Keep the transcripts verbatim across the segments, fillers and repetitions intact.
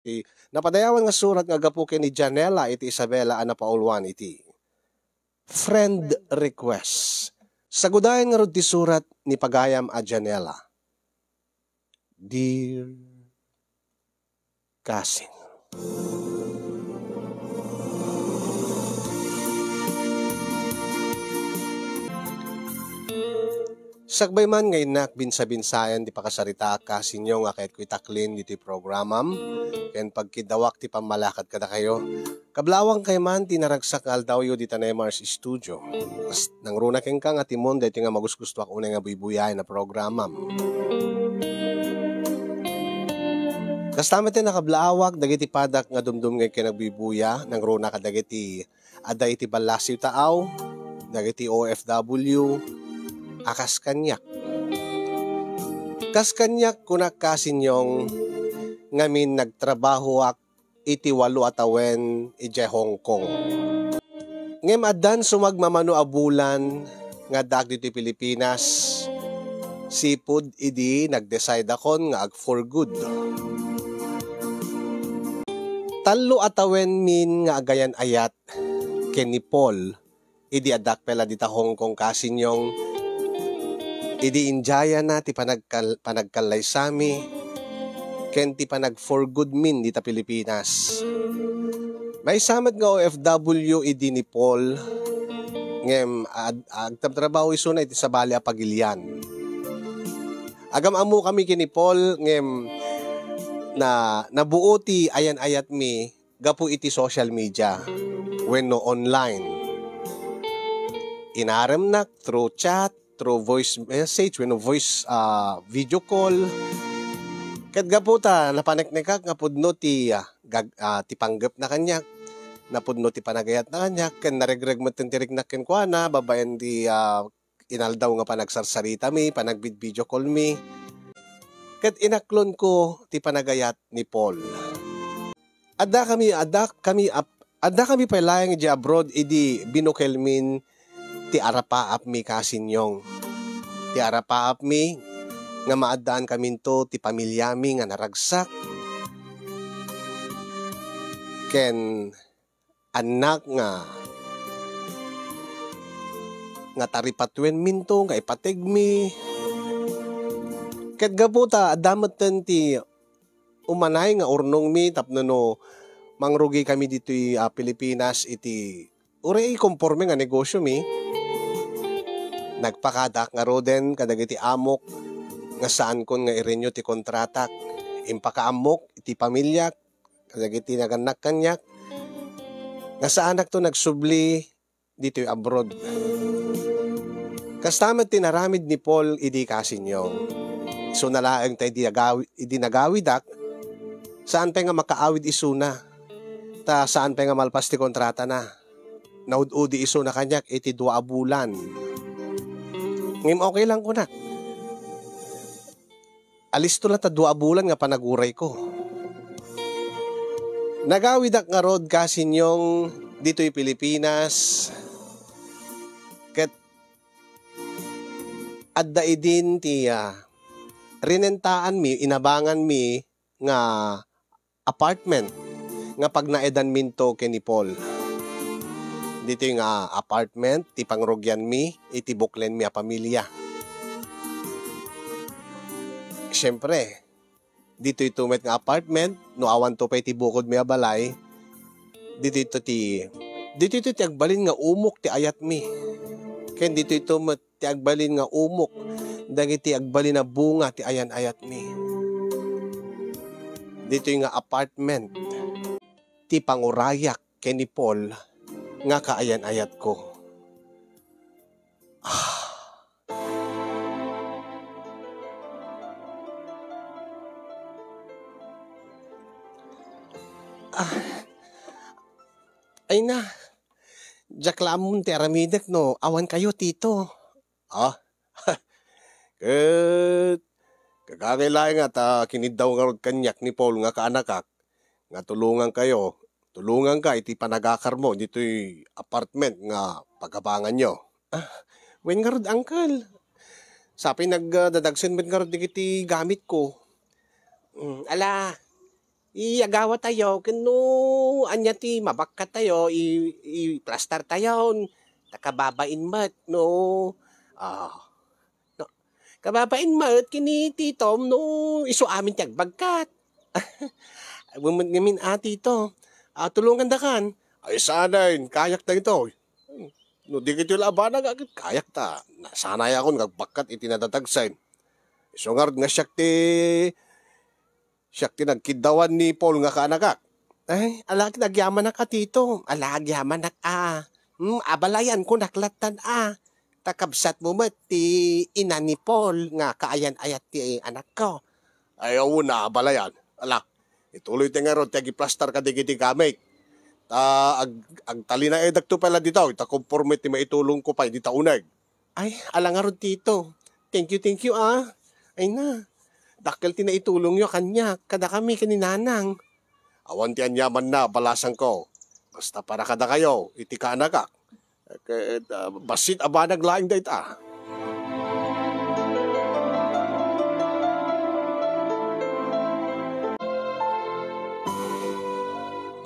Ti napadayawan nga surat nga gapu ken ni Janela iti Isabela a napauluan iti friend request. Sagudayen ngarud ti surat ni pagayam a Janela. Dear Kasin. Sakbay man nga innak binsabinsayan ti pakasaritaak kasinyo nga kayatko itaklin ditoy programam, ken pagkiddawak ti pammalakad kadakayo. Kablaawankayo man ti naragsak nga aldawyo dita Nemar's Studio. Kas-, nangruna kenka nga timon daytoy nga magusgustoak unay nga buybuyaen a programam. Kasta met ti nakablaawanka dagiti padak nga dumdumngeg ken agbuybuya, nangruna kadagiti adda iti ballasiw taaw, dagiti O F W, a kas kaniak. Kas kaniak, kunak kasinyo ngamin nagtrabahoak iti walo a tawen idiay Hong Kong. Ngem addan sumagmamano a bulan nga addaak ditoy Pilipinas, sipud idi nag-decide akon nga ag for good. Tallo a tawenmin nga agayan-ayat ken ni Paul idi addak pay la dita Hong Kong kasinyo, idi injayana ti panagkal-, panagkallaysami ken ti panag for good min dita Pilipinas. Maysa met nga O F W idi ni Paul, ngem ad-, agtabtrabaho isuna iti sabali a pagilian. Agam-ammokami ken ni Paul, ngem na-, nabuo ti ayan-ayatmi gapu iti social media wenno online. Inaremnak through chat, through voice message, wenno voice, ah, video call. Ket gapu ta napaneknekak nga pudno ti, ah, gag-, ah, ti panggepna kaniak, napudno ti panagayatna kaniak, ken naregreg met ti riknak kenkuana babaen ti, ah, inaldaw nga panagsarsaritami, panagvid-video callmi. Ket inaklonko ti panagayat ni Paul. Addakami, addakami ap-, addakami pay laeng idiay abroad idi binukelmin ti arapaapmi kasinyo. Ti arapaapmi nga maaddaankaminto ti pamiliami nga naragsak ken annak nga, nga taripatuenminto nga ipategmi. Ket gapu ta adda metten ti umanay nga urnongmi tapno no mangrugikami ditoy, ah, Pilipinas iti uray konporme nga negosyomi, nagpakadaak ngaruden kadagiti amok nga saankon nga i-renew ti kontratak. Impakaammok iti pamiliak kadagiti nagannak kaniak nga saanakto nagsubli ditoy abroad. Kasta met ti naramid ni Paul idi kasinyo. Isuna laeng ta idi agawi-, idi nagawidak, saan pay nga makaawid isuna, ta saan pay nga malpas ti kontratana. Naud-udi isuna kaniak iti dua a bulan. Ngem okay lang kunak. Alisto la ta dua a bulan nga panagurayko. Nagawidak ngarud kasinyo ditoy Pilipinas, ket adda idin ti, ah, rinentaanmi, inabanganmi nga apartment nga pagnaedanminto ken ni Paul. Ditoy nga apartment ti pangrugianmi iti buklenmi a pamilya. Siempre, ditoyto met nga apartment, no awanto pay ti bukodmi a balay, ditoyto ti, ditoyto ti agbalin nga umok ti ayatmi. Ken ditoyto met ti agbalin nga umok dagiti agbalin a bunga ti ayan-ayatmi. Ditoy nga apartment ti pangurayak ken ni Paul nga kaayan-ayatko. Ah. Ah. Ay na. Diak la ammon ti aramidek no awan kayo, Tito. Ah? Ket, kakangay laeng nga ta kiniddaw ngarud kaniak ni Paul nga kaanakak, nga tulongan kayo, tulongan ka iti panagakarmo ditoy apartment nga pagabanganyo. Ah, wen ngarud, Uncle. Sapay nag-, ah, dadagsen met ngarud dagiti gamitko. Mm, ala, Iyagawatayo ken no ania ti mabakkattayo, i-, iplastartayon. Ta kababain met no, ah, no, kababain met ken ni Titom no isu amin ti agbagkat. Wen met ngamin a, Tito, ah, tulongandakan. Ay, saanen, kayak dagitoy. No dagitoy la a banag, ket kayak ta. Nasanayakon nga agbakkat iti nadatagsen. Isu ngarud nga siak ti, siak ti nagkiddawan ni Paul nga kaanakak. Ay, ala, agyamanak a, Tito. Ala, agyamanak a. Hmm, abalayan ko naklattan a. Ta kabsatmo met ti ina ni Paul nga kaayan-ayat ti anakko. Ay, wen a, abalayan. Ala, ituloy ti ngarud ti agiplastar kadagiti gamit. Ta ag-, agtalinaedakto pay la ditoy, ta konforme ti maitulongko pay dita uneg. Ay, ala ngarud, Tito. Thank you, thank you, ah. Ay na, dakkel ti naitulongyo a kaniak, kadakami ken ni Nanang. Awan ti aniamanna a balasangko. Basta para kadakayo, iti kaanakak. Ket, ah, bassit a banag laeng dayta.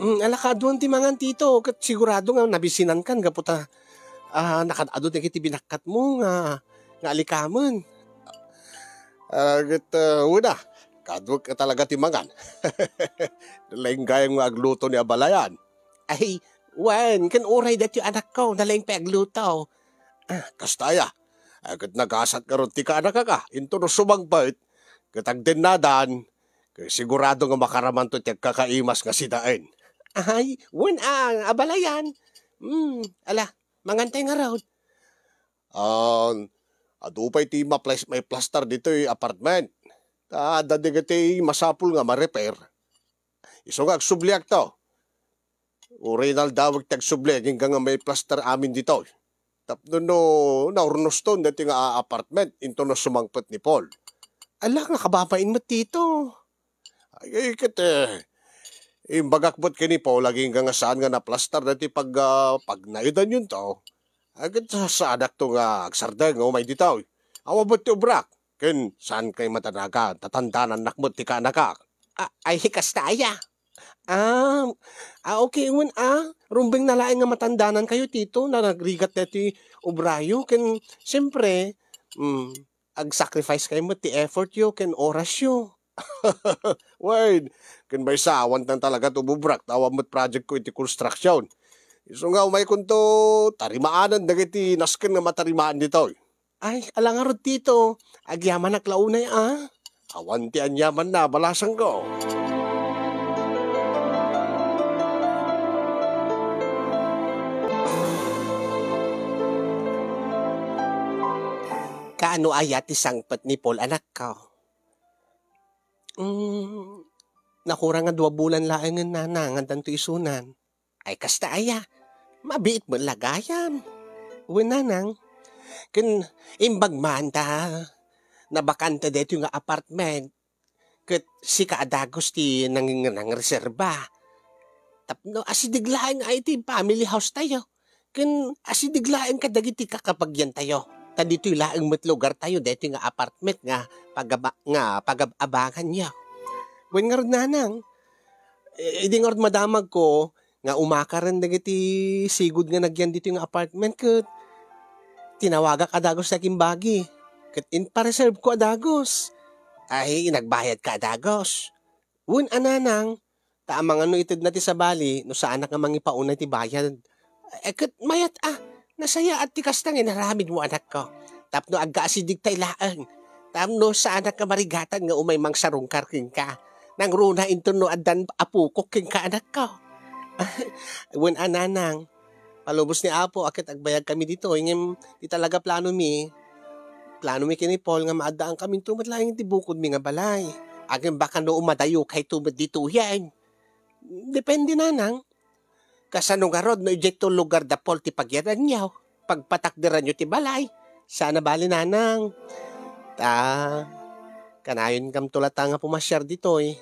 Mm, ala, kaduan ti mangan, Tito, ket sigurado nga nabisinankan gapu ta, ah, nakaad-adu dagiti binakkatmo nga, nga alikamen. Ah, ket, ah, wen a, kaduak talaga ti mangan. Nalaing gayam nga agluto ni abalayan. Ay, wen, ken uray daytoy anakko, nalaing pay agluto. Ah, kasta aya. Ah, ket nagasat ngarud ti kaanakak a, intono sumangpet, ket agdennadan, ket sigurado nga makaramanto ti agkakaimas nga sidaen. Ay, wen a, abalayan. Hmm, ala, mangantay ngarud. Ah, adu pay ti maplas-, maiplastar ditoy apartment. Ta adda dagiti masapul nga ma-repair. Isu nga agsubliakto. Uray naldawek ti agsubli, agingga nga maiplastar amin ditoy. Tapno no naurnoston daytoy nga a-, apartment, intono sumangpet ni Paul. Ala, nga kababain met, Tito. Ay, ay, ket, eh, imbagak met ken ni Paul, agingga nga saan nga naplastar daytoy pag-, ah, pagnaedanyonto. Ay, ket sa-, saanakto nga agsardeng nga umay ditoy. Awan met ti obrak. Ken saan kay matanagan, ta tandanannak met ti kaanakak. Ah, ay, kasta aya. Ah, ah, okay, wen a. Rumbeng na laeng nga matandanankayo, Tito, na nagrigat daytoy obrayo. Ken, siyempre, mm, ag-sacrifice kayo met ti effortyo ken orasyo. Wen, ken maysa, awan tan talaga ti umubrak, ta awan met projectko iti construction. Isu nga umaykonto, tarimaanen dagiti nasken nga matarimaan ditoy. Ay, ala ngarud, Tito. Agyamanak la unay a. Awan ti aniamanna a balasangko. Kaano aya ti sangpet ni Paul, anakko? Mm, nakurang nga dua bulan laengen, Nanang, addanto isunan. Ay, kasta aya? Mabiit met la gayam. Wen, Nanang. Ken imbag man ta nabakante daytoy nga apartment. Ket sika a dagus ti nang-, nangreserba. Tapno asideg laeng a iti family house tayo. Ken asideg laeng kadagiti kakabagian tayo. Ta ditoy laeng met lugar tayo, daytoy nga apartment nga pagaba-, nga pagab-abangan niyo. Wen ngarud, Nanang, eh, idi ngarud madamagko, nga umakaren dagiti sigud nga nagyan ditoy nga apartment ket tinawagak a dagus ti akimbagi. Ket impareserveko a dagus. Ay, nagbayadka a dagus. Wen a, Nanang, ta amangan no itedna ti sabali no saanak nga mangipaunay ti bayad. Eh, ket mayat a, nasayaat ti kasta nga inaramidmo, anakko. Tapno agkaasideg tay laeng. Tapno saanak nga marigatan nga umay mangsarungkar kenka. Nangruna inton no addan apokok kenka, anakko. Wen a, Nanang, palubos ni Apo a ket agbayagkami ditoy, ngem ti talaga planomi, planomi ken ni Paul nga maaddaankaminto met laeng iti bukodmi nga balay. Agem baka no umadayokayto met ditoyen. Depende, Nanang. Kasano ngarud no idiayto lugar da Paul ti pagyadanyo? Pagpatakderanyo ti balay? Saan a bale, Nanang. Ta, kanayonkamto latta nga pumasiar ditoy.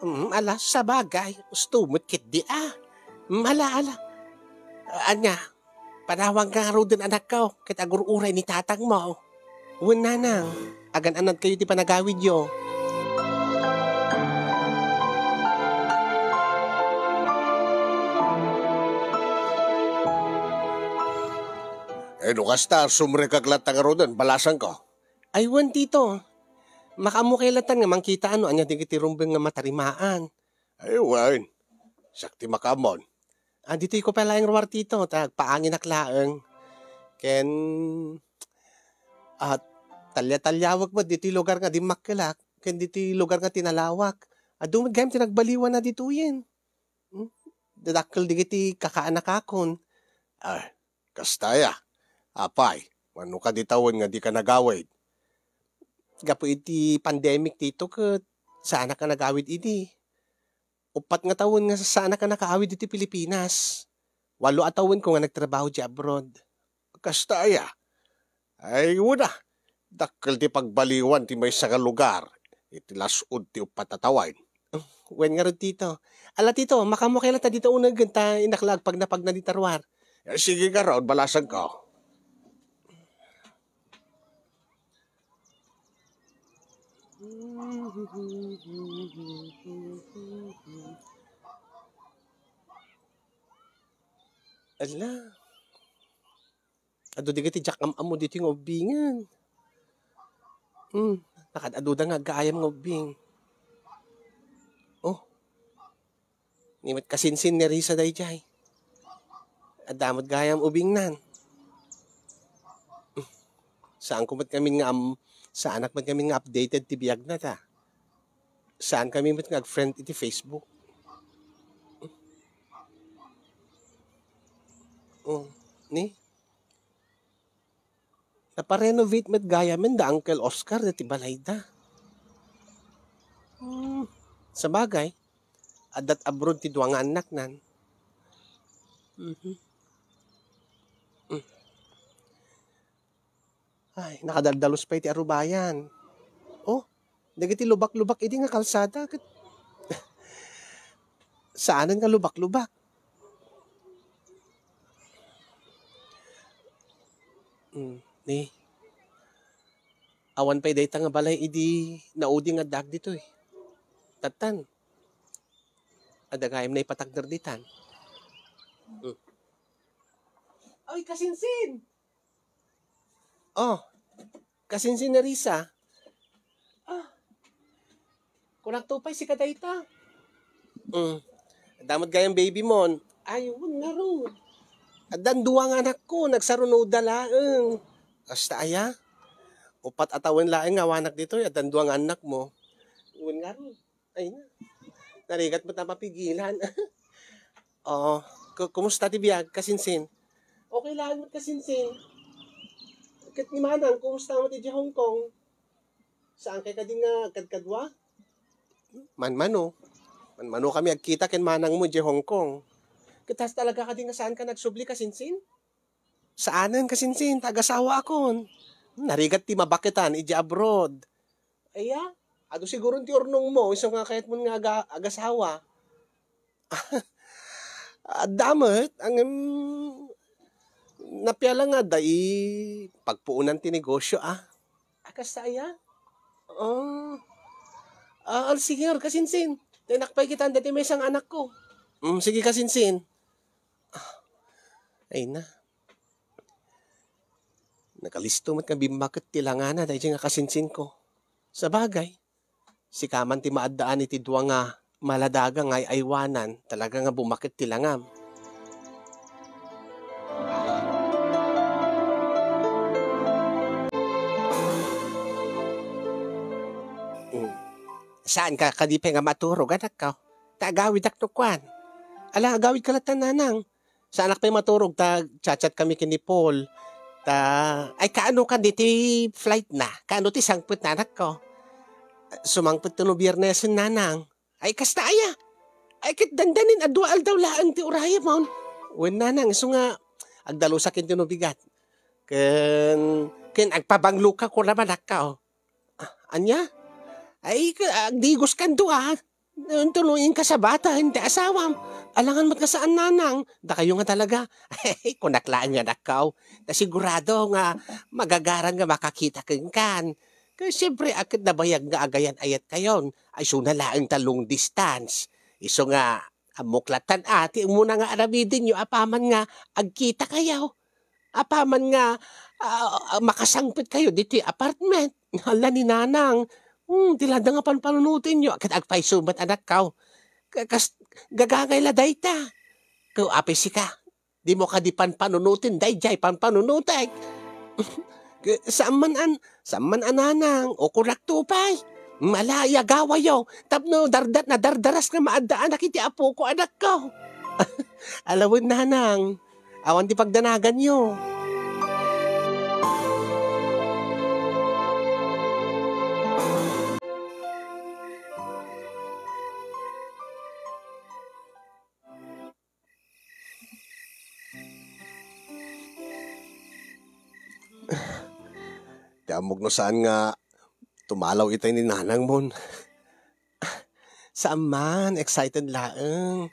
Mm, ala, sabagay, usto met ketdi a. Mm, ala, ala. Ania, panawanka ngaruden, anakko, ket agur-uray ni tatangmo. Wen, Nanang, agan-anadkayo ti panagawidyo. Eh, no kasta, sumrekak latta ngaruden, balasangko. Ay, wen, Tito. Makaammo kay latta nga mangkita no ania dagiti rumbeng nga matarimaan. Ay, wen. Siak ti makaammon. Ah, ditoy ko pay laeng ruar, Tito, ta agpaanginak laeng. Ken, ah, talia-taliawek met ditoy lugar nga dimmakkelak, ken ditoy lugar nga tinalawak. Adu met gayam ti nagbaliwanna ditoyen. Hmm? Dadakkel dagiti kakaanakakon. Ah, kasta aya. Apay, mano kadi tawen nga dika nagawid? Gapu iti pandemic, Tito, ket saanak a nagawid idi. Uppat nga tawen nga saanak a nakaawid iti Pilipinas. Walo a tawenko nga nagtrabaho di abroad. Kasta aya? Ay, wen a. Dakkel ti pagbaliwan ti maysa nga lugar iti las-ud ti uppat a tawen. Wen ngarud, Tito. Ala, Tito, makaammo kay latta dita unegen ta innak la agpagnapagna dita ruar. Eh, sige ngarud, balasangko. Ala. Adu dagiti diak am-ammo ditoy nga ubbingen. Hmm, nakaad-aduda nga aggaayam nga ubbing. Oh. Ni met kasinsin ni Risa daydiay. Adda met gayam ubingnan. Hmm. Saanko met ngamin nga am-, saanak met ngamin nga updated ti biagna ta. Saankami met nga ag-friend iti Facebook. Hmm. Oh, ni? Naparenovate met gayamen da Uncle Oscar dati balayda. Hmm, sabagay, adda't abroad ti dua nga annaknan. Mhm. Hmm. Ay, nakadaldalus pay ti arubayan. Oh, dagiti lubak-lubak idi nga kalsada ket saanen nga lubak-lubak. Hmm, ni, awan pay dayta nga balay idi naudi nga addaak ditoy. Tattan, adda gayam naipatakder ditan. Hmm. Ay, kasinsin! Oh, kasinsin ni Risa? Ah, kunakto pay sika dayta. Mm. Adda met gayam baby mon. Ay, wen ngarud. Addan dua nga anakko, nagsarunoda laeng. Kasta aya? Uppat a tawen laeng nga awanak ditoy, addan dua nga annakmo. Wen ngarud. Ay na. Narigat met a mapigilan. Oo. Ku-, kumusta ti biag, kasinsin? Okay laeng met, kasinsin. Ket ni Manang, kumusta met idiay Hong Kong? Saankay kadi nga agkadkadua? Manmano. Manmano kami agkita ken manangmo idiay Hong Kong. Ket kas talaga kadi nga saanka nagsubli, kasinsin? Saanen, kasinsin, ta agasawaakon. Narigat ti mabaketan idiay abroad. Aya, adu siguron ti urnongmo, isu nga kayatmon nga aga-, agasawa. Adda met, ngem, napia la nga adda i pagpuonan ti negosio, a. A, kasta aya? Ah. Ah, al-, sige, kasinsin. Tenak pay kitan dati maysa nga anakko. Mm, sige, kasinsin. Ah, ay na. Nakalisto met nga bimmaket ti langana daydi nga kasinsinko. Sabagay, sika man ti maaddaan iti dua nga maladaga nga ay-aywanan, talaga nga bumaket ti langam. Mm. Saanka kadi pay nga maturog, anakko? Ta agawidak no kuan. Ala, agawidka latta, nanang. Saanak pay maturog ta chat-chat kami ken ni Paul. Ta, ay, kaano kan diti flight na? Kaano ti sangpet na, anakko? Sumangpet ti no Biernesen, nanang. Ay, kasta aya? Ay, ket dandanin a dua aldaw laeng ti urayemon. Wen, nanang, isu nga agdalusak iti no bigat. Ken, ken agpabangloka, kuna, anakko. Ah, ania? Ay, ka-, agdigos kan dua. Inton no inka sabata, hindi asawam. Alangan met nga saan, nanang. Dakayo nga talaga. Kunak laeng nga, anakko. Ta sigurado nga magagaran nga makakita kenkan. Kaya siyempre, a ket nabayag nga agayan-ayat kayon. Ay, suna laeng ta long distance. Isu nga, ammok lattan a, ti umuna nga aramidenyo apaman nga agkita kayo. Apaman nga, ah, ah, makasangpetkayo ditoy apartment. Hala ni Nanang. Hmm, ti lada nga panpanunotenyo. Ket agpayso met, anakko. Ka-, kas-, gagangay la dayta. Ket apay sika, dimo kadi panpanunoten daydiay panpanunotek? Ket saan man an-, saan man a Nanang, o kunakto pay. Ala, agawayo. Tapno dardat na dardaras nga maaddaanak iti apoko, anakko. Ala wen, Nanang. Awan ti pagdanaganyo. Ti ammok no saan nga tumalaw itay ni Nanang mon. Saan man, excited laeng.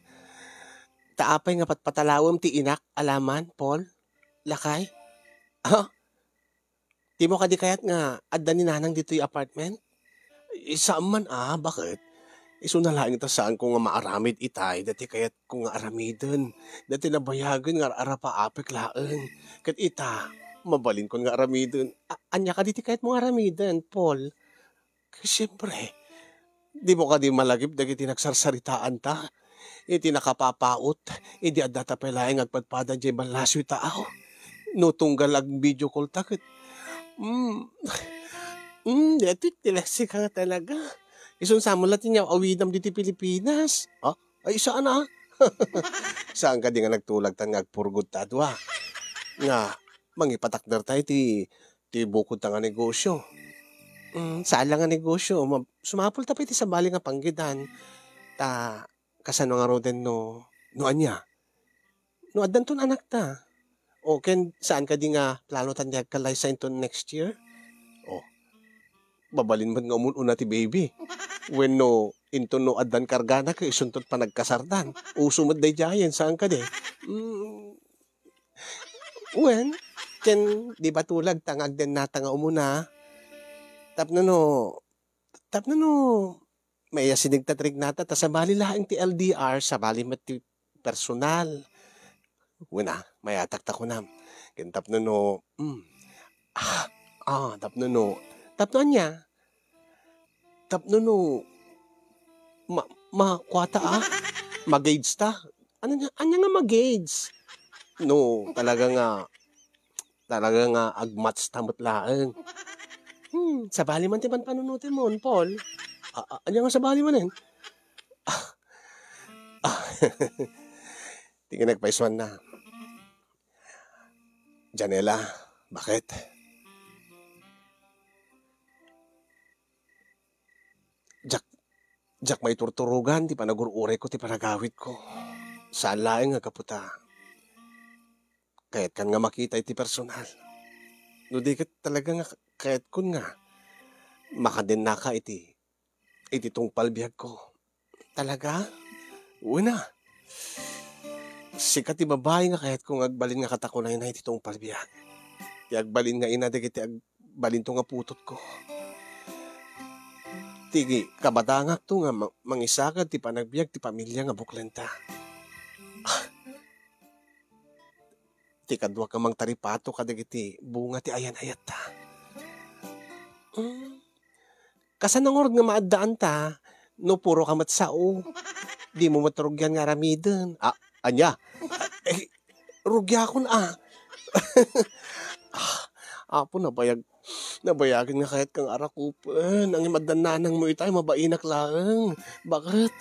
Ta apay nga patpatalawem ti inak a laman, Paul? Lakay? Ha? Dimo kadi kayat nga adda ni Nanang ditoy apartment? Eh, saan man a, baket? Isuna laeng ta saanko nga maaramid itay dati kayatko nga aramiden. Dati nabayagen nga ar-arapaapek laeng. Ket ita, mabalinkon nga aramiden. A-, ania kadi ti kayatmo nga aramiden, Paul? Siempre, dimo kadi malagip dagiti nagsarsaritaanta iti nakapapaut, idi addata pay laeng nga agpadpada diay ballasiw ta, aw, no tunggal ag-video call ta ket, mm, mm, daytoy ti leksika nga talaga. Isun sa met la ti niyaw-awidam ditoy Pilipinas. Ah, ay, saan a? Saan kadi nga nagtulagtan nga agpurgod ta a dua? Nga mangipatakder tayo ti ti bukod ta nga negosyo. Mm, saan la nga negosyo, ma-, sumapul ta pay ti sabali nga panggedan. Ta kasano ngaruden no, no ania? No addanton anakta. O ken saan kadi nga plano tan ti agkalaysa inton next year? O, mabalin met nga umun-una ti baby. Wenno inton no addan kargana ket isunto ti panagkasardan. Uso met daydiayen, saan kadi? Mm, Wen, ken di ba tulagta nga agdennata nga umuna? Tapno no, tapno no, maiyasinegta ti rignata, ta sabali laeng ti L D R, sabali met ti personal. Wen a, mayatak ta kunam. Ken tapno no, mm, ah, ah, tapno no, tapno ania? Tapno no ma-, makuata a, ma-gauge ta. Ania, ania nga ma-gauge? No talaga nga, talaga nga ag-match ta met laeng. Hmm, sabali man ti panpanunotenmon, Paul. A-, a-, ania nga sabali manen? Ah, ah, ti kinagpaisuanna. Janela, baket? Diak, diak maiturturogan ti panagur-urayko ti panagawidko. Saan laeng nga gapu ta kayatkan nga makita iti personal. No di ket talaga nga kayatkon nga makadennaka iti, iti tungpal biagko. Talaga? Wen a. Sika ti babai nga kayatko nga agbalin nga katakunayna iti tungpal biag. Ti agbalin nga ina dagiti agbalinto nga putotko. Ti kabatangakto nga ma-, mangisagad ti panagbiag ti pamilya nga buklenta. Ah. Ti kaduak nga mangtaripato kadagiti bunga ti ayan-ayatta. Mm. Kasano ngarud nga maaddaanta no puro ka met sao? Dimo met rugian nga aramiden. A-, ania? Eh, rugiakon a. Ah, Apo, nabayag-, nabayagen nga kayatka nga arakupen. Ngem adda nanangmo itay, mabainak laeng. Baket?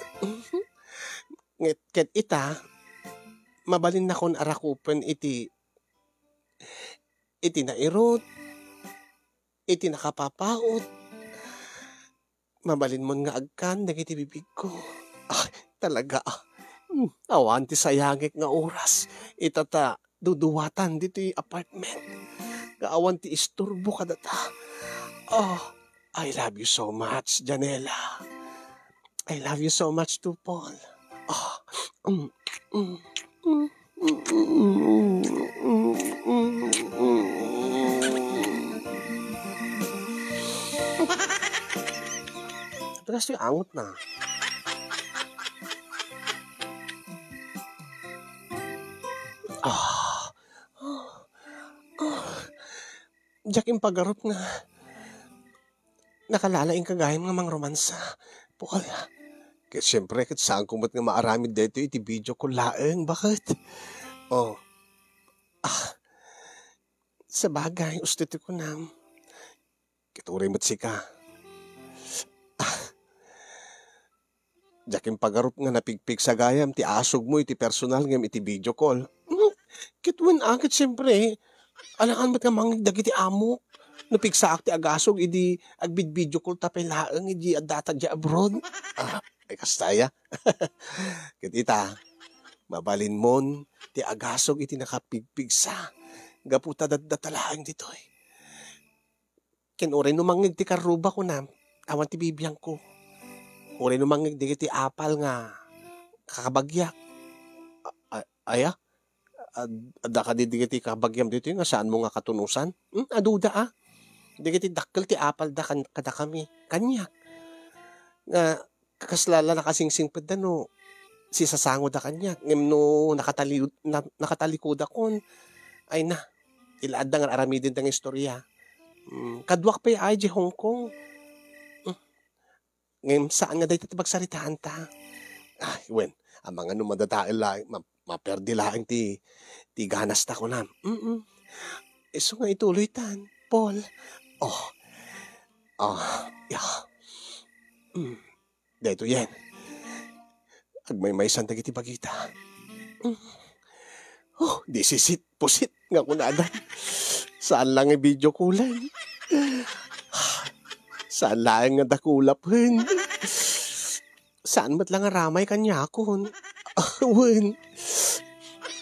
Nget-, ket ita, mabalinnakon arakupen iti, iti nairut, iti nakapapaut. Mabalinmon nga agkan dagiti bibigko. Ay, talaga, ah. Hmm, awan ti sayangek nga oras. Ita ta duduwatan ditoy apartment. Nga awan ti isturbo kadata. Oh, I love you so much, Janela. I love you so much too, Paul. Oh, mm, mm, mm. Tapos yung angot na. Ah. Diak impagarup nga nakalalaing ka gayam nga mangromansa, Paul. Ket siempre, ket saanko met nga maaramid daytoy iti video call laeng. Bakit? Oh. Ah. Sabagay, usto ti kunam. Ket uray met sika. Ah. Diak impagarup nga napigpigsa gayam ti asugmo iti personal ngem iti video call. Hmm, ket wen a, ket siempre, alangan met nga mangngeg dagiti amok no pigsaak ti agasog idi agbidvideo call ta pay laeng idi addata diay abroad. Ah, ay kasta aya. Ket ita, mabalinmon ti agasog iti nakapigpigsa gapu ta daddata laeng ditoy. Ken uray no mangngeg ti karruba, kunam, awan ti bibiangko. Uray no mangngeg dagiti apal nga kakabagyak. A-, a-, aya? Ad-, adda kadi dagiti kabagyam ditoy nga saanmo nga katunosan? Hmm, aduda, a. Dagiti dakkel ti apalda kan-, kadakami. Kaniak. Nga, kasla la nakasingsingpetda no sisasangoda kaniak. Ngem no nakatali-, na-, nakatalikudakon, ay na, ila adda nga aramidenda nga istorya. Hmm, kaduak pay ay di Hong Kong. Hmm. Ngem saan nga dayta ti pagsaritaanta. Ay, wen, amangan no madadael laeng, ma-, maperdi laeng ti, ti ganasta, kunam. Mm-mm. Isu nga ituloytan, Paul. Oh. Ah, ya. Mm. Daytoyen. Agmaymaysan dagiti bagita. Mm. Oh, this is it, pusit nga kunada. Saan lang nga video call-en. Saan laeng nga dakulapen. Saan met lang nga ramay kaniakon. Wen.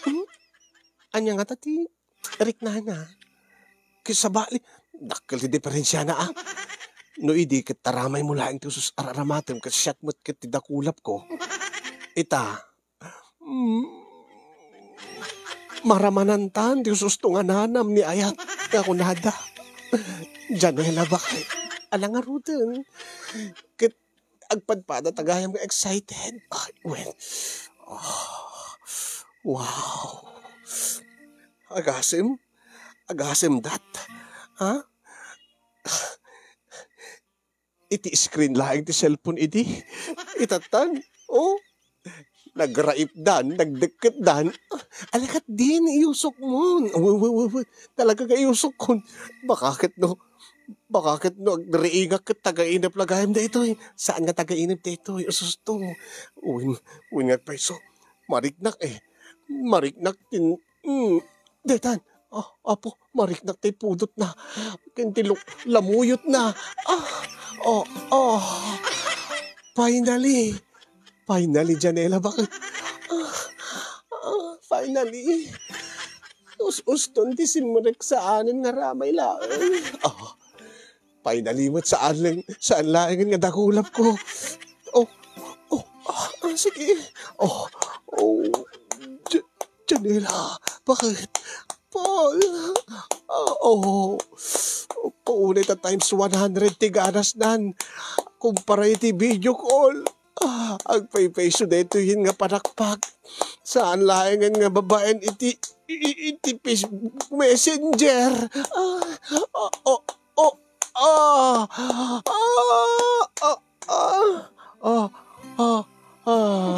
Hmm? Ania ngata ti riknana? Ket sabali, dakkel ti diferensiana, a. No idi ket taramaymo laeng ti usus-, ar-aramatem ket siak met ket ti dakulapko. Ita, mm, maramanantan ti usus-, usto nga nanam ni ayat nga kunada. Janela, bakit? Ala ngaruden. Ket agpadpadata gayam nga excited. Ay, wen. Oh, wow. Agasem? Agasem dat? Ha? Iti screen laeng ti cellphone idi. Itatan. Oh. Nagraipdan, nagdekketdan. Ala ket din, iyusokmon. Wen, wen, wen, wen. Talaga nga iusokkon. Baka ket no, baka ket no, agriingak ket tagainep la gayam daytoy. Saan nga tagainep daytoy? Ususto. Wen, wen nga payso. Mariknak, eh. Mariknak tin, mm, daytan. Ah, Apo, mariknak tay pudotna. Ken ti luk-, lamuyotna. Ah, oh, oh. Finally. Finally, Janela, bakit? Ah, ah, finally. Us-uston ti simrek saanen nga ramay laeng. Ah, finally met saan lang, saan laengen nga dakulapko. Oh, oh, ah, ah, sige. Oh, oh, J-, Janela, bakit? Paul, ah, oh, paunay ta times one hundred ti ganasnan. Kumpara iti video call. Ah, agpaypayso daytoyen nga panakpak. Saan laengen nga babaen iti, i-, i-, iti Facebook Messenger. Ah, oh, oh, oh, ah, ah, ah, ah, ah, ah, ah.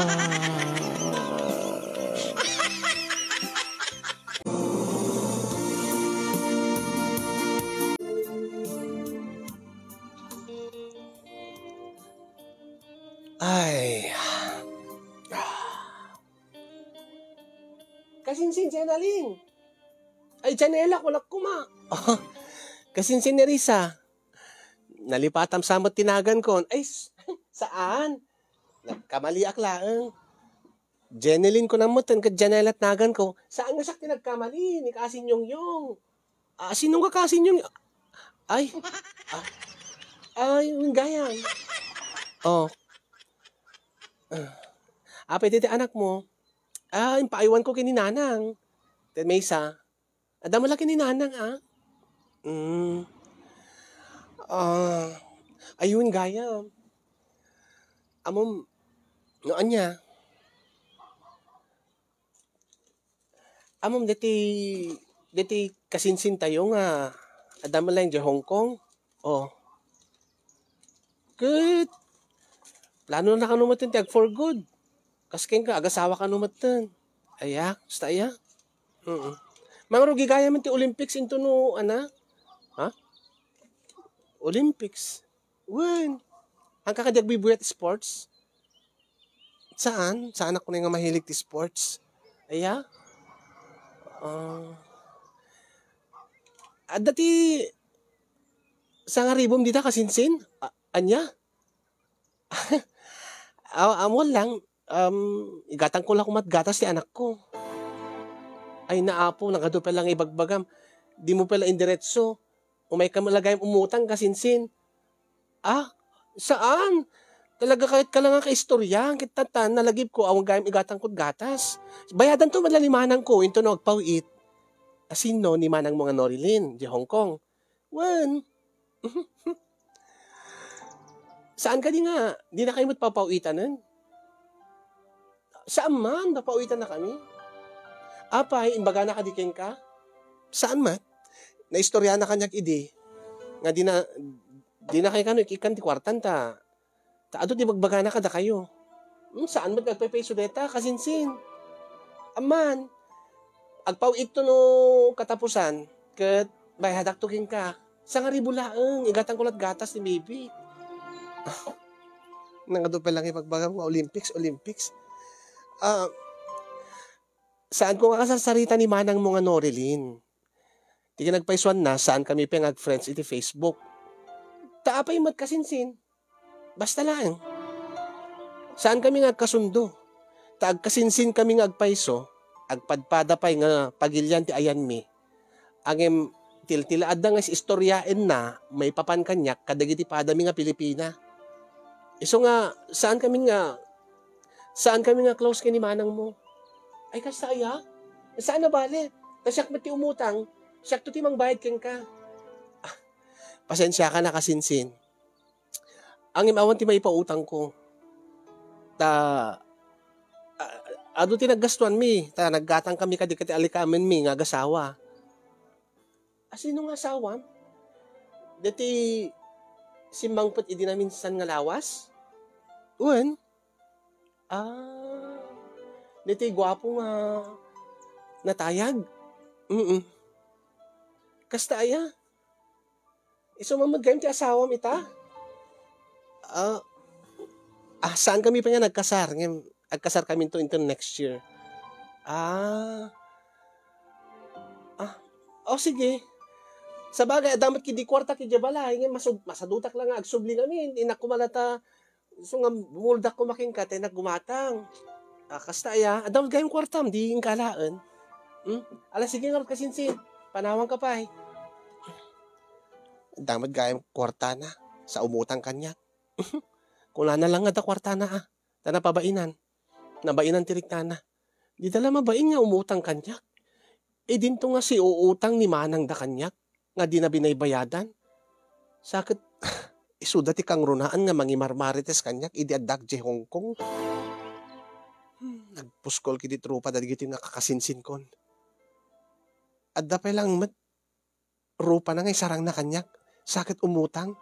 Ay. Kasinsin, Jenalyn. Ay, Janela, kunak kuma. Kasinsin ni Risa. Nalipatam sa met ti nagankon. Ay, s-, saan? Nagkamaliak laeng. Jenalyn ko namutan ket Janela ti naganko. Saan nga siak ti nagkamali, ni Kasin Yongyong. Ah, sino nga kasin yung, ay, ah, ay, yung gayam. Oh. Ah. Apay ti anak mo? Ah, impaaywan ko ken ni Nanang. Ken maysa. Adda mo la ken ni Nanang, ah? Mm. Ah, ayun, gayam. Amom, no, anya? Amom deti, deti kasinsintayo nga Adda man laeng idiay Hong Kong. Oh. Ket, plano na kano metten ti ag for good. Kas kenka, agasawa kano metten. Aya, kasta aya. Mm. Mangrugi gayam ti Olympics into no, ana? Ha? Olympics. Wen. Haanka kadi agbuybuy-at sports? Saan? Saan ako nga mahilig ti sports? Aya? Ah. Adda ti sangaribom dita, kasinsin? A-, ania? Aw-, ammom lang, um, igatangko la koma ti gatas ti anakko. Ay, na, Apo, nagadu pay lang ibagbagam. Dimo pay la indiretso. Umayka met la gayam umutang, kasinsin. Ah, saan? Talaga kayat ka lang nga kaistorya. Ket tatan, nalagipko, awan gayam igatangko ti gatas. Bayadanto met la ni manangko, into no agpaw-it. A, sino? Ni manangmo nga Norilyn, idiay Hong Kong. Wen. Saan kadi nga, dinakayo met papaw-itanen? Saan man, papaw-itannakami. Apay, imbagana kadi kenka? Saan met? Naistoriana kaniak idi, nga dina, dinakay kano ik-ikkan ti kuartan ta, ta adu ti bagbagana kadakayo. Hmm, saan met nga agpaypayso dayta, kasinsin? Amman, agpaw-itto no katapusan, ket bayadakto kenka. Sangaribu laeng, igatangko la ti gatas ni baby. Nagadu pay lang ibagbagam nga Olympics, Olympics. Ah, saanko nga kasarsarita ni manangmo nga Norilyn. Ti kinapaysuanna, saankami pay nga ag-friends iti Facebook. Ta apay met, kasinsin? Basta laeng. Saankami nga agkasundo. Ta agkasinsinkami nga agpayso, agpadpada pay nga pagilian ti ayanmi. Ngem tiltilaadda nga is-istoriaenna maipapan kaniak kadagiti padami nga Pilipina. Isu nga, saankami nga, saankami nga close ken ni manangmo. Ay, kasta aya? Saan a bale? Ta siak met ti umutang, siakto ti mangbayad kenka. Ah, pasensiakan a, kasinsin. Ngem awan ti maipautangko. Ta, a-, adu ti naggastuanmi, ta naggatangkami kadagiti alikamenmi nga agasawa. A, sino nga asawam? Daytoy simmangpet idi naminsan nga lawas? Wen. Ah, daytoy guapo nga natayag? Mm. Kasta aya? Isu man met gayam ti asawam ita? Ah, ah, saankami pay nga nagkasar, ngem agkasarkaminto inton next year. Ah. Ah, o sige. Sabagay, adda met kadi kuartak idiay balay, ngem masud-, masadutak la nga agsubli ngamin. Innak koma la ta, isu nga bumuldak koma kenka, ta innak gumatang. Ah, kasta aya, adda met gayam kuartam, di inka laeng. Hmm? Ala, sige ngarud, kasinsin. Panawanka pay. Adda met gayam kuartana, sa umutang kaniak. Kunana lang nga adda kuartana, ah. Ta napabainan. Nabainan ti riknana. Dida la mabain nga umutang kaniak. Idinto nga siuutang ni manangda kaniak nga dina binaybayadan. Sa ket, isuda ti kangrunaan nga mangimarmarites kaniak idi addak idiay Hong Kong. Hmm, nagpuskol kadi ti rupa dagiti nga kakasinsinkon. Adda pay lang met rupana nga isarangna kaniak, sa ket umutang.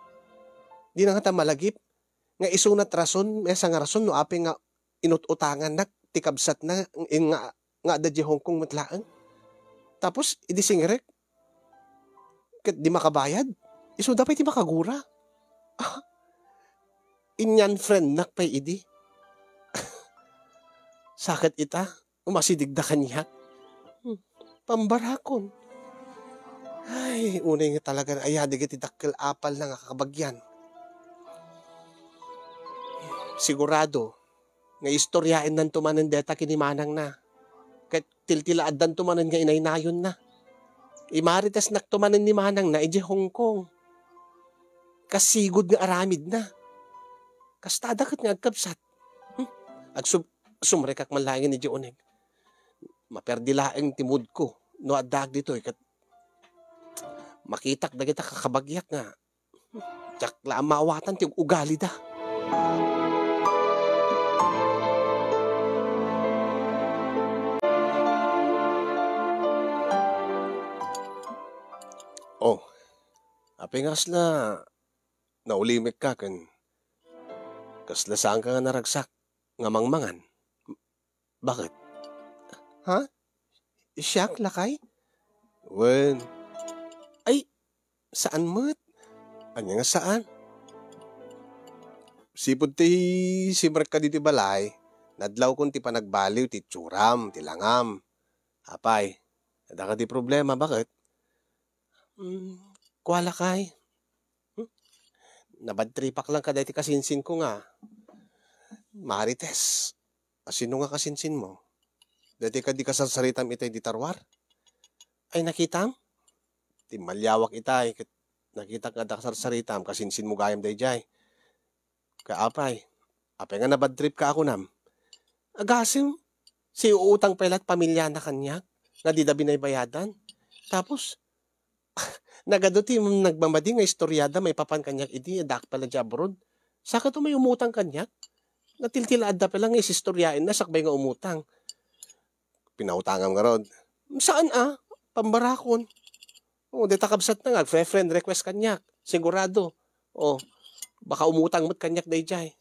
Dina ngata malagip nga isuna ti rason, maysa nga rason no apay nga inut-utangannak ti kabsatna nga, nga adda idiay Hong Kong met laeng. Tapos, idi singrek, ket di makabayad, isuda pay ti makagura. Ah, inyan friendnak pay idi. Sa ket ita, umasidegda kaniak. Hmm, pambarakon. Ay, unay nga talaga aya dagiti dakkel a apalna nga kakabagian. Sigurado nga istoriaennanto manen dayta ken ni manangna. Ket tiltilaaddanto manen nga inaynayonna. Imaritesnakto manen ni manangna idiay Hong Kong. Kas sigud nga aramidna. Kastada ket nga agkabsat. Hmm? Agsub-, sumrekak man laengen idiay uneg. Maperdi laeng ti mood ko no addaak ditoy ket makitak dagita kakabagiak nga diak la maawatan ti ug-ugalida. Oh, Apay nga kasla naulimekka ken kasla saanka nga naragsak nga mangmangan? Bakit? Ha? Siak, lakay? Wen. Ay, saan met? Ania nga saan? Sipud ti simrekka ditoy balay, nadlawkon ti panagbaliw ti itsuram, ti langam. Apay, adda kadi problema, bakit? Hmm, kua, lakay. Hmm? Nabadtripak lang kadi ti kasinsinko nga Marites. Asino nga kasinsinmo? Daytoy kadi kasarsaritam itay di taruar? Ay, nakitam? Timmaliawak itay, ket nakitak nga adda kasarsaritam, kasinsinmo gayam daydiay. Kaapay, apay nga nabadtripka a kunam? Agasem, siuutang pay la't pamiliana kaniak, nga dida binaybayadan. Tapos, nagadu ti nagmamadi nga istoriada maipapan kaniak idi addaak pay la diay abroad. Saka to may umutang kaniak. Natiltilaadda pay la nga isistoriaenna sakbay nga umutang. Pinautangam ngarud. Saan a? Pambarakon. O, dayta kabsatna nga agfre-friend request kaniak. Sigurado. O, baka umutang met kaniak daydiay.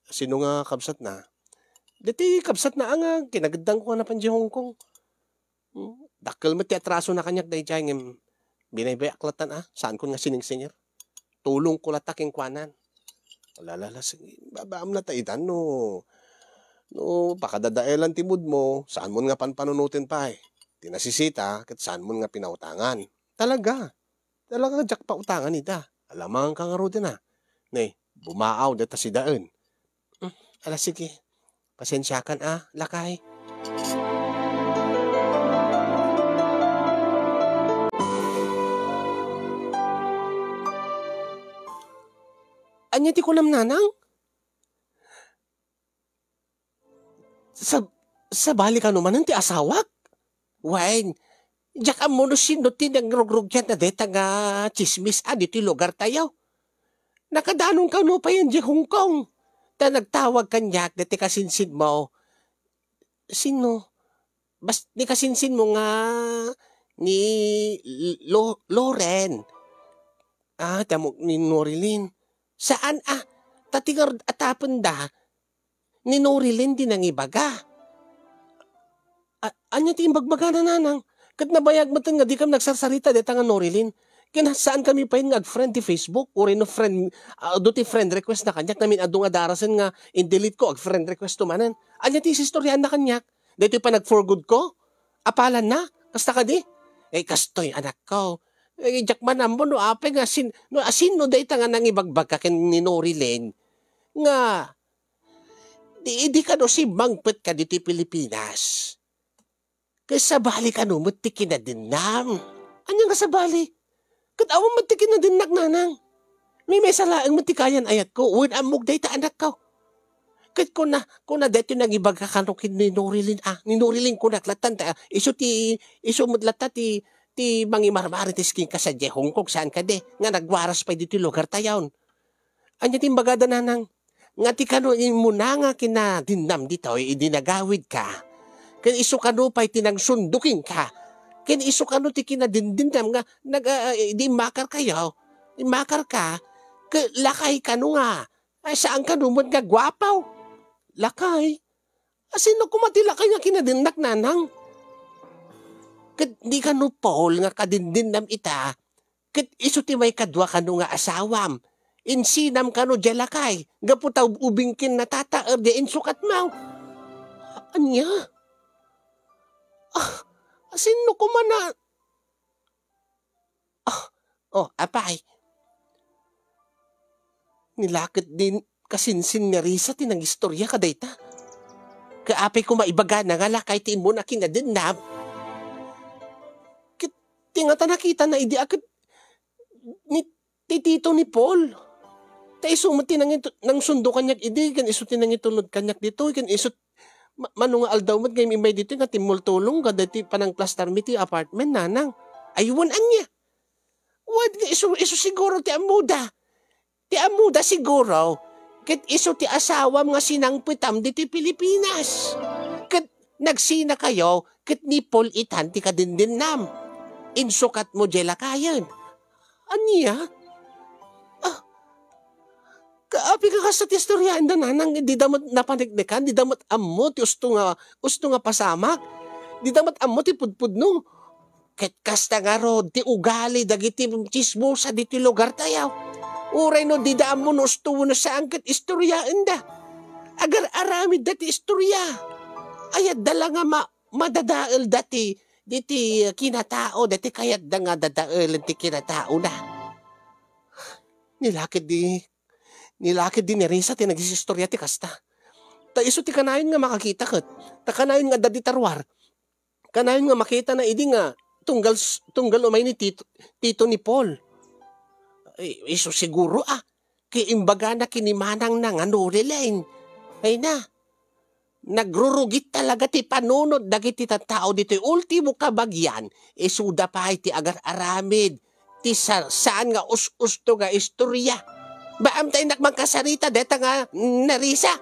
Sino nga kabsatna? Daytoy kabsatna a nga kinageddangko nga napan diay Hong Kong. Hmm, dakkel met ti atrasona kaniak daydiay ngem binaybayak lattan a, saankon nga siningsingir. Tulongko latta kenkuana. Alala, sige, babaam latta itan no, no pakadadaelan ti moodmo, saanmon nga panpanunoten pay. Ti nasisita, ket saanmon nga pinautangan. Talaga. Talaga, diak pautangan ita. Alamanka ngaruden a. Ne, bumaaw dayta sidaen. Hmm, ala, sige. Pasensiakan a, lakay. Ania ti kunam, nanang? Sab-, sabali kano manen ti asawak? Wen, diak ammo no sino ti nangrugrugiat na deta nga tsismis a ditoy lugar tayo. Nakadanon kano payen diay Hong Kong. Ta nagtawag kaniak deti kasinsinmo. Sino? Bas-, ni kasinsinmo nga ni Lo-, Loren. Ah, tamo ni Norilyn. Saan a? Ta ti ngarud a tapenda, ni Norilyn ti nangibaga. A-, ania ti imbagbagana, nanang? Ket nabayag metten nga dikam nagsarsarita deta nga Norilyn. Ken saan kami payen nga ag-friend ti Facebook, uray no friend, ah, adu ti friend request na kaniak, namin-adu nga darasen nga in-delete ko, ag-friend request to manen. Ania ti isistoriaanna kaniak? Daytoy panag-for good ko? Apalanna? Kasta kadi? Eh, kastoy, anakko. Eh, diak man ammo no apay nga sin-, no, asino dayta nga nangibagbaga ken ni Norilyn nga di, idi kano simmangpet ka ditoy Pilipinas. Ket sabali kano met ti kinadennam. Ania nga sabali? Ket awan met ti kinadennak, nanang. Maymaysa laeng met ti kayan-ayatko, wen ammok dayta, anakko. Ket kuna, kuna daytoy nangibaga kano ken ni Norilyn, ah, ni Norilyn kunak lattan ta, isu ti, isu met latta ti, ti mangimarmari ti skin ka sadiay Hong Kong, saan kadi, nga nagwaras pay ditoy lugar tayon. Ania ti imbagada, nanang? Nga ti kano immuna nga kinadennam ditoy idi nagawidka. Ken isu kano pay ti nangsundo kenka. Ken isu kano ti kinadendennam nga nag-, ah, ah, idi immakarkayo, immakarka, ket lakay kano nga, ay, saan kano met nga guapo. Lakay? Asino koma ti lakay nga kinadennak, nanang? Ket di kano Paul nga kadendennam ita, ket isu ti maikadua kano nga asawam. Insinam kano diay lakay, gapu ta ub-, ubing ken natataer diay insukatmo. Ania? Ah, asino koma na-, Ah, oh, apay. Ni la ket din kasinsin ni Risa ti nangistoria kadayta. Ket apay koma ibagana nga lakay ti immuna kinadennam. Ket ti ngata nakitana idi a ket ni, ti tito ni Paul. Ta isu met ti nangit-, nangsundo kaniak idi, ken isu ti nangitulod kaniak ditoy, ken isu Ma-, mano nga aldaw met nga im-, immay ditoy nga timmultulong kadaytoy panangplastarmi ti apartment, nanang. Ay, wen ania? Wen nga isu, isu siguro ti ammoda. Ti ammoda siguro, ket isu ti asawam nga sinangpetam ditoy Pilipinas. Ket nagsinakayo, ket ni Paul itan ti kadendennam. Insukatmo diay lakayen. Ania? Apay nga kasta ti istoryaenda, nanang, dida met napaneknekan, dida met ammo ti usto nga, usto nga pasamak, dida met ammo ti pudpudno. Ket kasta ngarud ti ugali dagiti tsismosa ditoy lugartayo. Uray no dida ammo no usto wenno saan ket istoryaenda. Agar-aramidda ti istoria. Ayatda la nga ma-, madadaelda ti, diti kinatao, dati kayatda nga dadaelen ti kinataona. Nilakid di, nilakid di ni Risa ti nagisistorya ti kasta. Ta isu ti kanayon nga makakita ket, ta kanayon nga adda dita ruar. Kanayon nga makitana idi nga tunggal s-, tunggal umay ni Tito, Tito ni Paul. Ay, isu siguro, ah, ket imbagana ken ni manangna nga Norilyn. Ay na, nagrurugit talaga ti panunot dagiti tattao ditoy ultimo kabagian, isuda pay ti agar-aramid ti sa-, saan nga us-usto nga istorya. Baam ta innak mangkasarita deta nga ni Risa.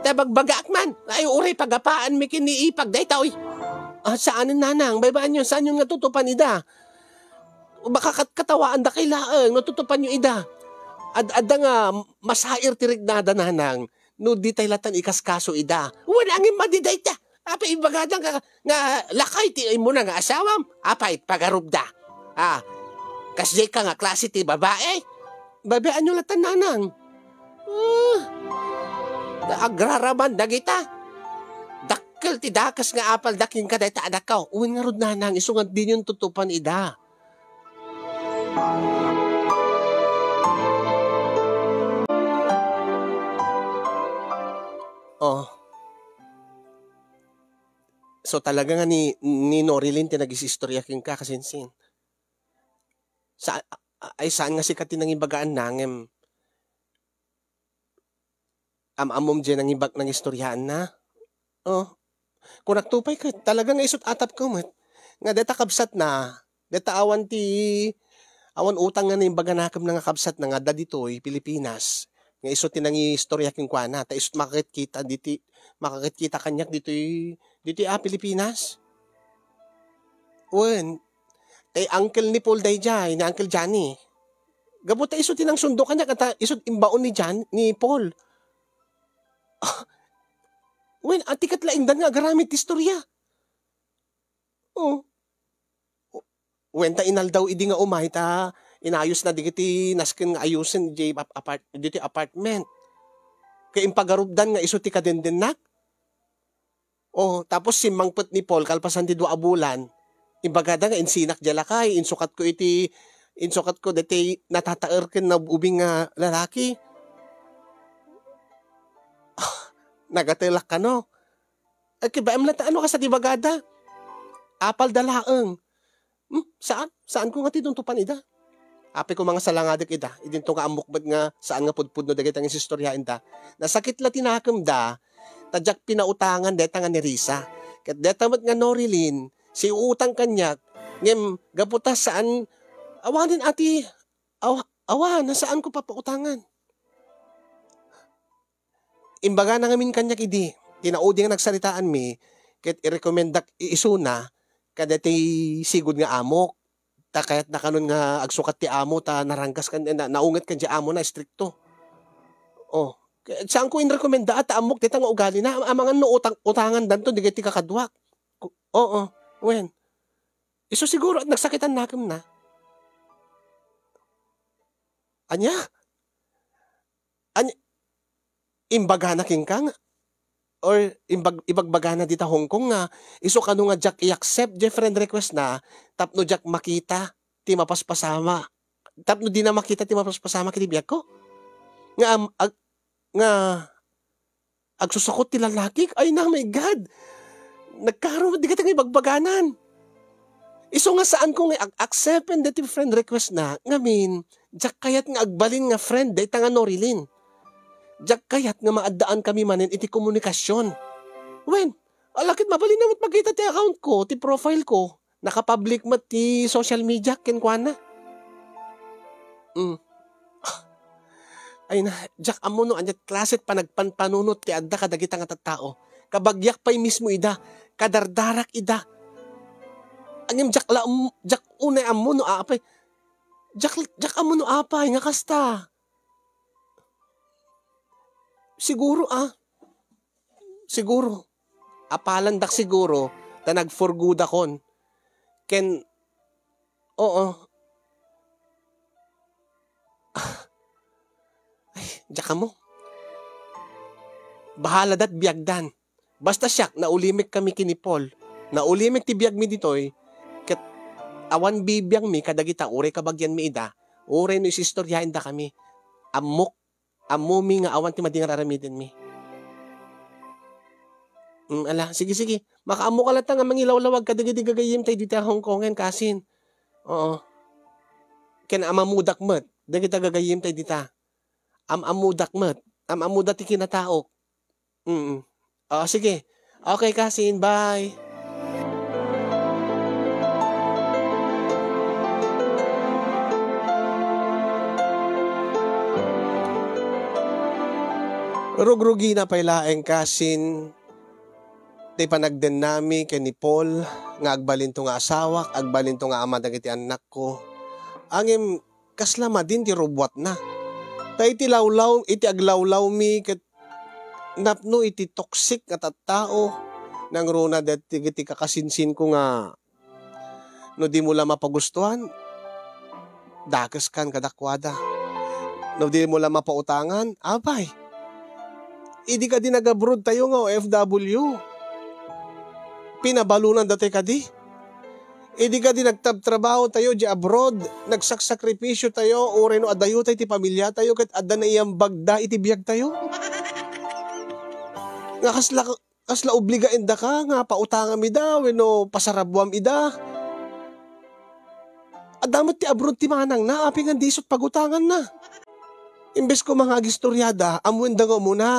Ta bagbagaak man, ay uray pagapaanmi ken ni Ipag daytoy. Ah, saanen, nanang, baybay-anyon, saanyon nga tutupan ida. Baka kat-, katawaandakay laeng no tutupanyo ida. Ad-, adda nga masair ti riknada, nanang, no ditay latta ikaskaso ida. Wen, ngem madi dayta. Apay, ibagada nga, nga lakay ti immuna nga asawam? Apay, pagarupda. Ah, kasdiay ka nga klase ti babae? Baybay-anyo latta, nanang. Ah, agraraman dagita. Dakkel ti dakes nga apalda kenka dayta anakko. Wen ngarud, nanang, isu nga dinyon tutupan ida. Oh. So, talaga nga ni, ni Norilyn ti nagisistorya kenka, kasinsin. Sa-, a-, ay, saan nga sika ti nangibagaan na, ngem am-ammom diay nangibag-, nangistoryaanna? Oh. Kunakto pay ket, talaga nga isut' atapko met. Nga deta kabsatna, deta awan ti, awan utang nga naimbaganakem na nga kabsatna nga adda ditoy Pilipinas. Nga isu ti nangistorya kenkuana, ta isut' makakitkita diti, makakitkita kaniak ditoy, ditoy, ah, Pilipinas. Wen, tay uncle ni Paul daydiay, ni Uncle Johnny. Gapu ta isu ti nangsundo kaniak, ta isut' imbaon ni John, ni Paul. Ah, wen, ati ket laeng dan nga agaramid ti istorya. Oh. Wen, ta inaldaw idi nga umay ta inayosna dagiti nasken nga ayosen diay ap-, apart-, ditoy apartment. Ket impagarupdan nga isu ti kadendennak. Oh, tapos simmangpet ni Paul kalpasan ti dua a bulan. Imbagada nga insinak diay lakay, insukatko iti, insukatko daytoy natataer ken naub-ubing nga lalaki. Nagatelak kano? Ay, kibaem latta no kasta ti bagada. Apalda laeng. Hmm, saan? Saanko nga ti tuntupan ida? Apay ko nga salangadek ida, idinto nga ammok met nga saan nga pudpudno dagiti nga isistoryaenda. Nasakit la ti nakemda, ta diak pinautangan dayta nga ni Risa. Ket dayta met nga Norilyn, siutang kaniak, ngem gapu ta saan, awanen ati, aw-, awan, saanko papautangan. Imbagana ngamin kaniak idi, ti naudi nga nagsaritaanmi, ket irekomendak i-, isuna kadaytoy sigud nga amok. Ta kayatna kanon nga agsukat ti amo ta naranggas kan-, na-, naunget kan diay amona, istrikto. Oh, ket saanko inrekomenda ta ammok dayta nga ugalina, am-, amangan no utang-, utangandanto dagiti kakaduak. Ku-, oo, wen. Isu siguro at nagsakitan nakemna. Ania? Ania, imbagana kenka nga, or imbag-, ibagbagana dita Hong Kong nga isu kano nga diak i-accept diay friend request na tapno diak makita ti mapaspasama, tapno dina makita ti mapaspasama iti biagko? Nga, am-, ag-, nga agsusukot ti lalaki? Ay na, my God! Nagkaro met dagiti nga ibagbaganan. Isu nga saanko nga ag-, accepten daytoy friend request na, ngamin, diak kayat nga agbalin nga friend dayta nga Norilyn. Diak kayat nga maaddaanmi manen iti komunikasion. Wen, ala ket mabalin met makita ti account ko, ti profile ko. Nakapublic met ti social media kenkuana. Mm. Ay na, diak ammo no ania klase ti panagpanpanunot ti adda kadagita nga tattao. Kabagiak pay mismo ida, kadardarak ida. Ngem diak la, diak unay ammo no apay. Diak, diak ammo no apay nga kasta. Siguro, ah. Siguro. Apalandak siguro ta nagfurgudakon. Ken, oo. Ay, diak ammo. Bahala dat biagdan. Basta siak, naulimik kami ken ni Paul. Naulimik ti biagmi ditoy, ket awan bibiangmi kadagita uray kabagianmi ida, uray no isistoriaendakami. Ammok, ammomi nga awan ti madi nga ar-aramidenmi. Mm, ala, sige, sige. Makaammoka latta nga mangilawlawag kadagiti gagayyemtayo dita Hong Kongen, kasin. Oo. Ken am-ammodak met, dagita gagayyemtayo dita. Am-ammodak met. Am-ammoda ti kinataok. Mm. Ah, sige. Okay, kasin. Bye. Rugrugina pay laeng, kasin, ti panagdennami ken ni Paul nga agbalinto nga asawak, agbalinto nga ama dagiti annakko. Ngem kasla madin ti rubbuatna. Ta iti lawlaw-, iti aglawlawmi ket napno iti toxic nga tattao, nangruna dagiti kakasinsinko nga no dimo la mapagustuan, dakeskan kadakuada. No dimo la mapautangan, apay, idi kadi nag-abroad tayo nga O F W, pinabalonandatay kadi. Idi kadi nagtabtrabaho tayo di abroad, nagsaksakripisyo tayo, uray no adayo tay ti pamilya tayo, ket adda naiambagda iti biag tayo. Nga kasla, kasla obligaendaka nga pautangam ida, wenno pasarabuam ida. Adda met ti abroad ti manangna, apay nga disot pagutanganna. Imbes ko nga agistoriada, ammoenda nga umuna.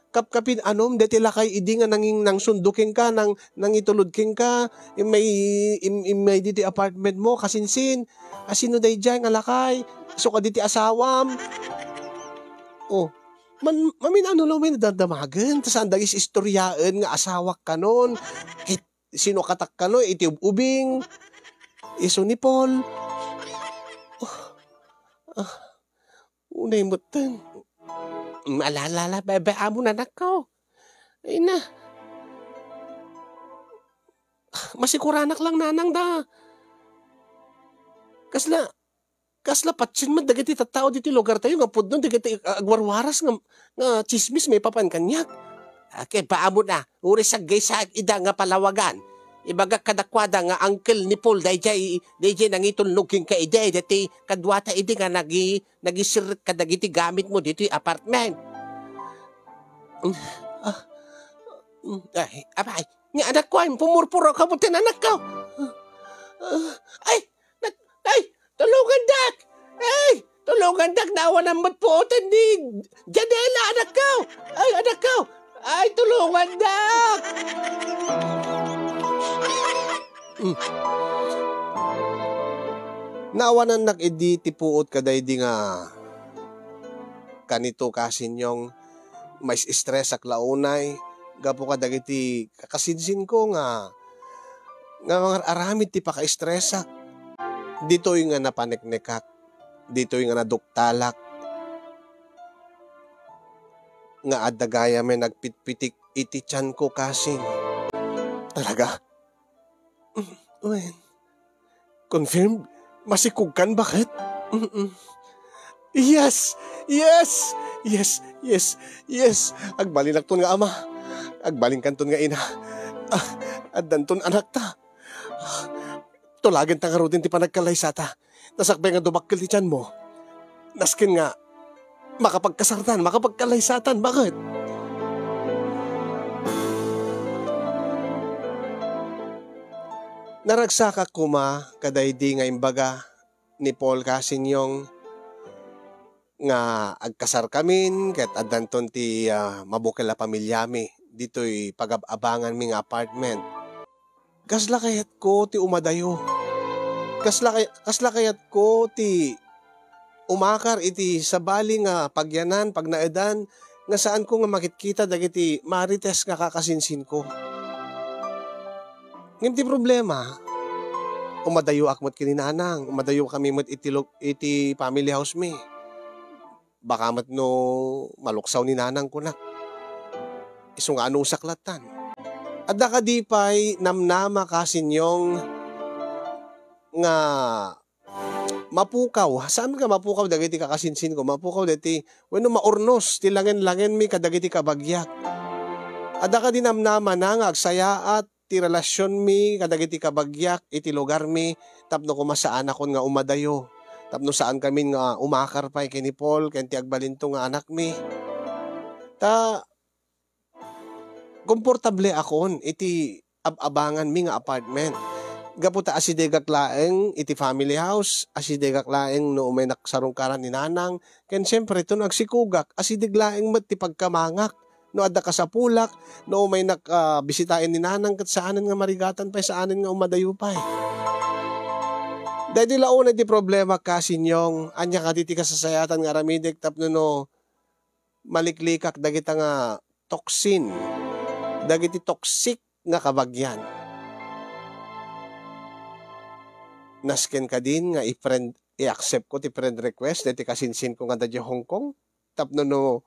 Kapkapin anom, deti lakay idi nga nanging-, nangsundo kenka, nang-, nangitulod kenka, immay, im-, immay ditoy apartment mo, kasinsin, asino daydiay nga lakay, isu kadi ti asawam. Oh, man-, mamin-ano law may nadadamagen, ta saan dagis istoriaen nga asawak kanon, ket sino katak kano, iti ub-ubing, isu ni Paul. Oh, ah. Unay metten. Mm, ala, ala, ala, bebe, amo nanakko. Ay na. Masikuranak lang nanang da. Kasla, kasla patien met dagiti tattao diti lugar tayo nga pudno dagiti, ah, agwarwaras nga, nga chismis maipapan kaniak. Ket paammo na, uray saggay sa ida nga palawagan. Ibagak kadakuada nga uncle ni Paul, daydiay, daydiay nangitulnog kenka idi, daytoy kaduata idi nga nagi-, nagisirrek kadagiti gamitmo ditoy apartment. Ah, mm, ay, apay, nga anakko, ay, pumurpuro ka buti anakko. Ah, ay, Nat-, ay, tulungandak! Ay, tulungandak! Naawanan met puoten ni Janela, anakko! Ay, anakko! Ay, tulungandak! Mm. Naawanannak idi ti puot kadaydi nga kanito, kasinyong, mais-estresak la unay gapu kadagiti kakasinsinko nga nga mangar-aramid ti pakaestresak. Ditoy nga napaneknekak, ditoy nga naduktalak, nga adda gayam nga nagpitpitik iti tianko, kasin. Talaga? Mm, wen. Confirmed? Masikogkan, baket? Mm-mm. Yes! Yes! Yes! Yes! Yes! Agbalinakton nga ama. Agbalinkanton nga ina. Ah, addanton anakta. Ah, tulagenta ngaruden ti panagkallaysata. Ta sakbay nga dumakkel ti tianmo, nasken nga makapagkasartan, makapagkallaysatan. Baket? Naragsakak koma kadaydi nga imbaga ni Paul, kasinyong, nga agkasarkamin ket addanton ti, ah, mabukel a pamiliami ditoy pagab-abanganmi nga apartment. Kasla kayatko ti umadayo. Kasla kay-, kasla kayatko ti umakar iti sabali nga pagyanan, pagnaedan, nga saanko nga makitkita dagiti marites nga kakasinsinko. Ngem ti problema, umadayoak met ken ni nanang, umadayokami met iti lo-, iti family house mi. Baka met no maluksaw ni nanang, kunak. Isu nga anusak lattan. Adda kadi pay namnama, kasinyong, nga mapukaw, saan nga mapukaw dagiti kakasinsinko, mapukaw dagiti wenno maurnos ti langen-langenmi kadagiti kabagiak. Adda kadi namnamana nga agsayaat ti relasionmi kadagiti kabagiak iti lugarmi tapno koma saanakon nga umadayo, tapno saankamin nga umakar pay ken ni Paul ken ti agbalinto nga anakmi. Ta komportable akon iti ab-abanganmi nga apartment. Gapu ta asidegak laeng iti family house, asidegak laeng no umay naksarungkaran ni nanang, ken siempre, ton agsikugak, asideg laeng met ti pagkamangak. No adda kasapulak, no umay nak-, ah, bisitaen ni nanang, ket saanen nga marigatan pay, saanen nga umadayo pay. Daydi la unay ti problema, kasinyong, ania kadi ti kasasayaatan nga aramidek tapno no maliklikak dagita nga toxin, dagiti toxic nga kabagian. Nasken kadin nga i-friend, i-accept ko ti friend request dagiti kasinsinko nga adda Hong Kong, tapno no,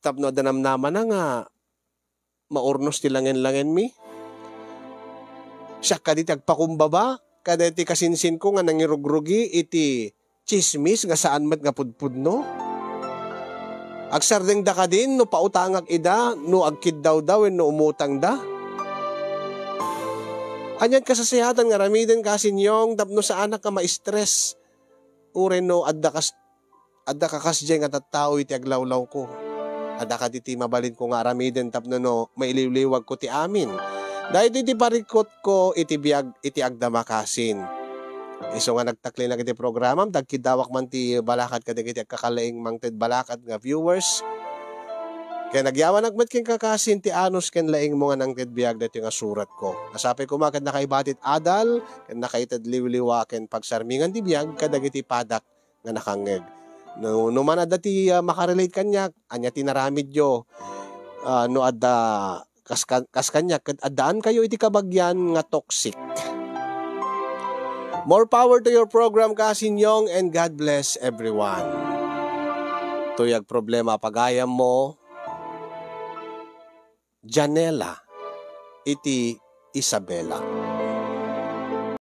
tapno adda namnamana nga maurnos ti langen-langenmi. Siak kadi ti agpakumbaba kadagiti kasinsinko nga nangirugrugi iti tsismis nga saan met nga pudpudno. Agsardengda kadin no pautangak ida, no agkiddawda wenno umutangda. Anian kasasayaatan nga aramiden, kasinyong, tapno saanak nga ma-stress? Uray no adda kas-, adda kakasdiay nga tattao iti aglawlawko. Adda kadi ti mabalinko nga aramiden tapno no mailiwliwagko ti amin. Daytoy ti parikutko iti biag iti agdama, kasin. Isu nga nagtaklinak iti programam, tagkiddawak man ti balakad kadagiti agkakalaing mangted balakad nga viewers. Ken agyamanak met kenka, kasin, ti anus ken laingmo nga nangted biag daytoy nga suratko. Nasapay koma ket nakaibatit adal ken nakaited liwliwa ken pagsarmingan ti biag kadagiti padak nga nakangngeg. No, no man adda ti, ah, makarelate kaniak, ania ti naramidyo? Ah, no adda kas kan-, kas kaniak, ket addaankayo iti kabagian nga toxic. More power to your program, Kasin Yong, and God bless everyone. Tuyag problema a pagayammo, Janela iti Isabela.